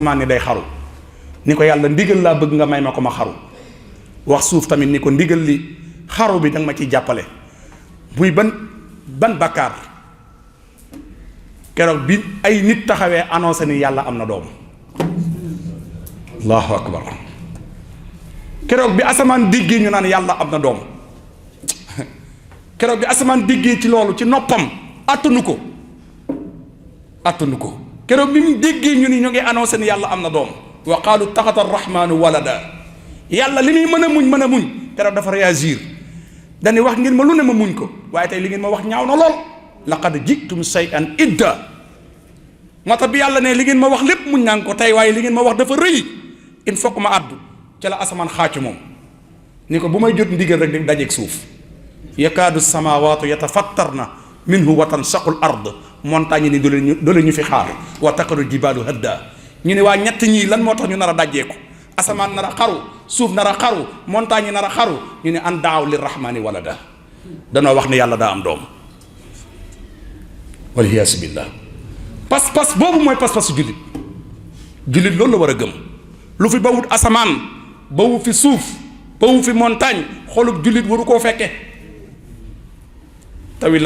maa ni day xaru ni ko yàlla ndigal laa bëgg nga may ma ko ma xaru wax suuf tamit ni ko ndigal li xaru bi danga ma ciy jàppale muy ban bàkkaar keroog bi ay nit taxawee annoncé ni yàlla am na doom allahu akbar keroog bi asamaan diggee ñu naan yàlla am na doom keroog bi asamaan diggee ci loolu ci noppam attanu ko keroog bi mu déggee ñu ni ñu ngi annoncé ni yàlla am na doom wa qaalu taxata arrahmanu walada yàlla li muy mën a muñ keroog dafa réagir dañuy wax ngeen ma lu ne ma muñ ko waaye tey li ngeen ma wax ñaaw na lool laqad jitum shay'an idda moo tax bi yàlla ne li ngeen ma wax lépp muñ naa ko tey waaye li ngeen ma wax dafa rëy il faut que ma àddu ca la asamaan xaacu moom ni ko bu may jot ndigal rek di dajeeg suuf yakaadu samaawaatu yatafattarna minhu wa tansaqu l ard montagne ni doole ñu fi xaar wa taqaru jibaalu hadda ñu ne waa ñett ñii lan moo tax ñu nar a dajjeeku asamaan nar a xaru suuf nar a xaru montagne yi nar a xaru ñu ne an daaw lirrahmani walada danoo wax ne yàlla daa am doom waliyaasu billah pas-pas boobu mooy pas-pasu jullit loolu la war a gëm lu fi bawut asamaan bawu fi suuf bawu fi montagne xolub jullit waru koo fekke tawi